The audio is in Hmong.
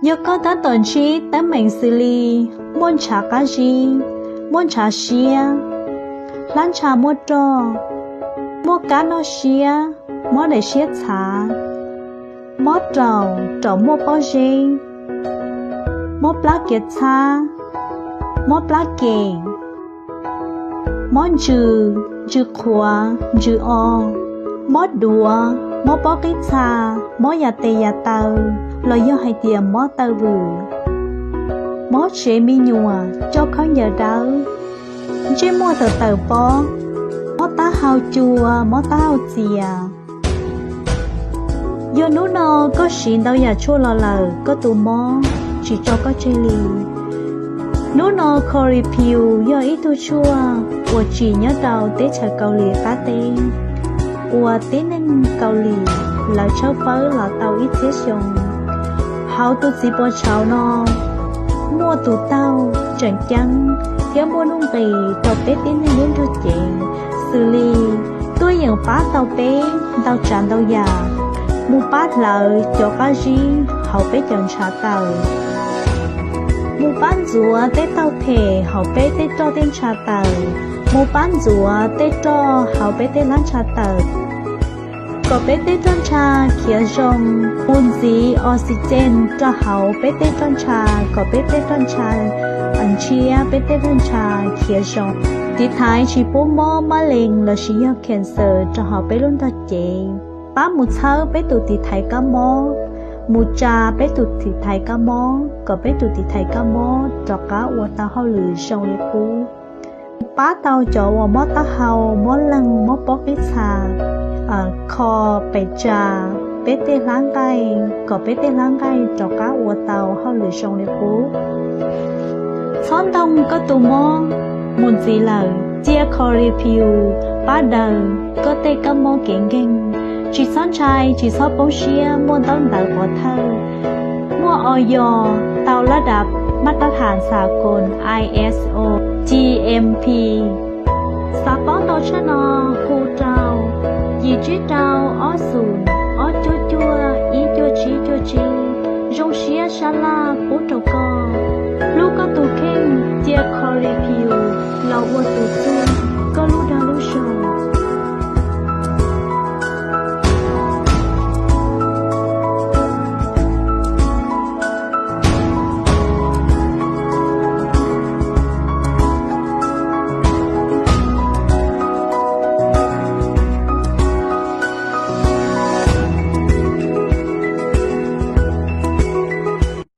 Yog koj tab tom ntsib teeb meem xws li muaj ntshav qab zib, muaj ntshav siab, hlab ntsha muaj roj, muaj kab noj siab, mob daim siab txhav, mob raum, raum muaj pob zeb, mob plab kiav txhab, mob plab kem, mob ntsws, ntsws qhuav, ntsws o, mob duav, mob pob qib txha, mob yas tes yas taw, los yog hais tias mob taw vwm, mob tsev me nyuam, coj khaub ncaws dawb, ntsej muag tawm tawm pob, mob taub hau cua, mob taub hau txias. Yog hnub no koj siv ntau yam tshuaj los lawm koj tus mob tsis tso koj tseg li. Hnub no Coripiu yog ib tug tshuaj uas tsim nyob rau teb chaws Kaus Lim qab teb, uas tib neeg Kaus Lim lawv tshawb fawb los tau ib txhiab xyoo. Hauv tus txiv puas tshauv no muaj tus taug tseem ceeb thiab muaj nuj nqis rau peb tib neeg lub nrog cev, xws li tuaj yeem pab tau peb ntau tsav ntau yam, mus pab hlawv cov qab zib hauv peb cov ntshav taws, mus pab ntxuav tej taug phem hauv peb tej roj tej ntsha taws, mus pab ntxuav tej roj hauv peb tej hlab ntsha taws, kom peb tej roj ntsha khiav zoo, mus ntxiv oxygen rau hauv peb tej roj ntsha, kom peb tej roj ntsha ntshiab, peb tej roj ntsha khiav zoo. Tiv thaiv tsis pub mob mab lees lossis yog cancer rau hauv peb lub nrog cev. Pab mus txhawb peb tus tiv thaiv kab mob, mus tsa peb tus tiv thaiv kab mob, kom peb tus tiv thaiv kab mob rov qab ua tau hauj lwm zoo li qub. Pab tau cov uas mob taub hau, mob leeg, mob pob qib txha, kho pes tsawg peb tej hlab nqaij, kom peb tej hlab nqaij rov qab ua tau hauj lwm zoo li qub. Txhob ntoo koj tus mob, mus ntxiv lawm, cia Coripiu pab daws koj tej kab mob kev nkeeg. Tsis txhob ntshai, tsis txhob poob siab, muaj ntaub ntawv pov thawj, muaj o yo, tau lab dab mab tab thas xa koos, I S O, G M P. Xav paub ntau tshaj no, hu rau yim tsib rau ob xoom ob cuaj cuaj ib cuaj tsib cuaj tsib. Zoo siab sab laj pub rau koj. Hlub koj tus kheej, cia Coripiu los ua tus txuj.